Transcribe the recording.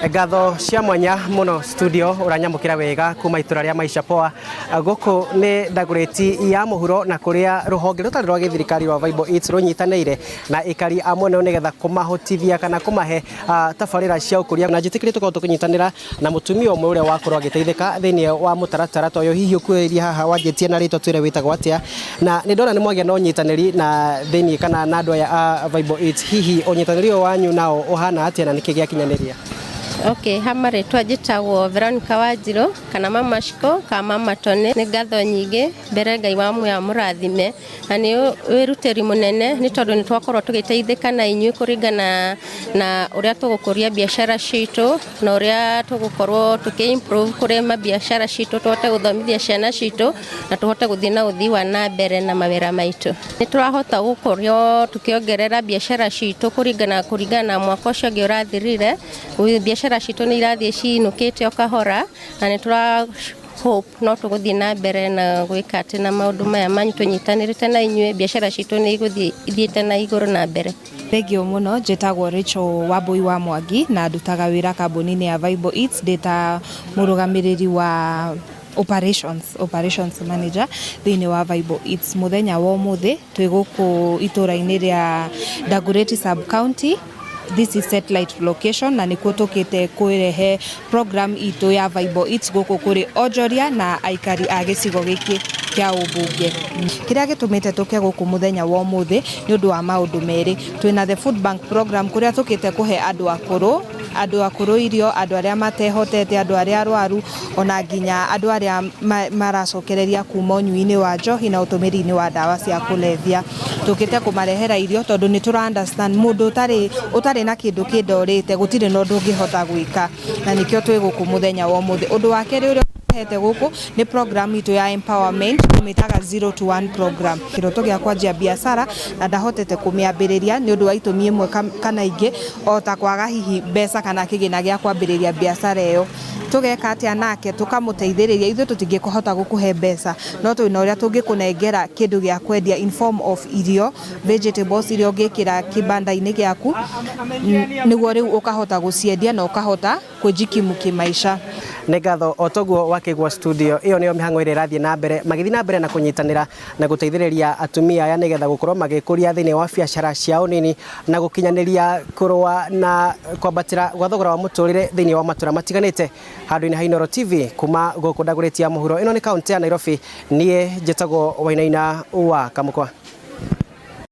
Ngatho cia mwanya muno studio uranyamukira wega kuma itura ria Maisha Poa. Guku ni Dagoretti ya muhuro na kuria ruhonge rutari rwa githirikari rwa Vibe Eats runyitanire na ikari a mwena nigetha kumahotithia kana kumahe tabarira cia ukuria na njitikire tukorwo tukinyitanira na mutumia umwe uria wakorwo agiteithika thiini wa mutaratara ta uyu. Hihi ukuhĩrĩria haha wanjĩtie na rĩtwa twĩre wĩtagwo atĩa, na nĩ ndona nĩ mwagĩa na ũnyitanĩri na thĩinĩ kana na andũ aya a Vibe Eats. Hihi ũnyitanĩri ũyũ wanyu nao ũhana atĩa na nĩkĩ gĩakinyanĩria? Okay, ha marĩtwa njĩtagwo Veronica Wanjirũ kana Mama Shiko kana Mama Tony. Nĩ ngatho nyingĩ mbere Ngai wa muoyo amũrathime, na nĩ wĩrutĩri mũnene nĩ tondũ nĩ twakorwo tũgĩteithĩka na inyuĩ kũringana na ũrĩa tũgũkũria biacara citũ na ũrĩa tũgũkorwo tũkĩ improve kũrĩ mabiacara citũ, tũhote gũthomithia ciana citũ na tũhote gũthiĩ na ũthii wa na mbere na mawĩra maitũ. Nĩ tũrahota gũkorwo tũkĩongerera biacara citũ kũringana na mwaka ũcio ũngĩ ũrathirire. Biacara citũ nĩ irathiĩ cinũkĩte o kahora, na nĩ tũra hope no tũgũthiĩ na mbere na gwĩka atĩ na maũndũ maya manyu tũnyitanĩrĩte na inyuĩ, biacara citũ nĩ igũthiĩ ithiĩte na igũrũ na mbere. Thengio mũno. Njĩtagwo Rachel Wambui wa Mwangi na ndutaga wĩra kambuni-inĩ ya Vibe Eats ndĩ ta mũrũgamĩrĩri wa operations manager thĩinĩ wa Vibe Eats. Mũthenya wa ũmũthĩ twĩ gũkũ itũra-inĩ rĩa Dagoretti sub county. This is satellite location na nĩkuo tũkĩte kũrehe program itũ ya Vibe Eats gũkũ kũrĩ onjoria na aikari a gĩcigo gĩkĩ kĩa ũmbunge. Kĩrĩa gĩtũmĩte tũke gũkũ mũthenya wa ũmũthĩ nĩ ũndũ wa maũndũ merĩ. Twĩna the food bank program kũrĩa tũkĩte kũhe andũ akũrũ irio, andũ arĩa matehotete, andũ arĩa arwaru, ona nginya andũ arĩa maracokereria kuma ũnyui-inĩ wa njohi na ũtũmĩri-inĩ wa ndawa cia kũrebia. Tũkĩte kũmarehera irio tondũ nĩ tũra understand mũndũ ũtarĩ na kĩndũ kĩndorĩte gũtirĩ na ũndũ ũngĩhota gwĩka, na nĩkĩo twĩ gũkũ mũthenya wa ũmũthĩ. Ũndũ wa kerĩ ũrĩa hete gũkũ nĩ program itũ ya empowerment, tũmĩtaga 0 to 1 program. Kĩroto gĩa kwanjia biacara na ndahotete kũmĩambĩrĩria nĩ ũndũ wa itũmi imwe kana ingĩ, o ta kwaga hihi mbeca kana kĩgĩna gĩa kwambĩrĩria biacara ĩyo. Tũgeka atĩa nake? Tũkamũteithĩrĩria. Ithuĩ tũtingĩkũhota gũkũhe mbeca, no twĩna ũrĩa tũngĩkũnengera kĩndũ gĩa kwendia in form of irio, vegetables iria ũngĩkĩra kĩbanda-inĩ gĩaku, nĩguo rĩu ũkahota gũciendia na ũkahota kwĩjikimu kĩmaica. Nĩ ngatho. O toguo wakĩgwo studio, ĩyo nĩyo mĩhang'o ĩrĩa ĩrathiĩ na mbere, magĩthiĩ na mbere na kũnyitanĩra na gũteithĩrĩria atumia aya nĩgetha gũkorwo magĩkũria thĩinĩ wa biacara ciao nini na gũkinyanĩria kũrũa na kwambatĩra gwa thogora wa mũtũrĩre thĩinĩ wa matũra matiganĩte. Handũ-inĩ ha Inooro TV kuma gũkũ Dagoretti ya mũhuro, ĩno nĩ kaũntĩ ya Nairobi, niĩ njĩtagwo Wainaina wa Kamũkwa.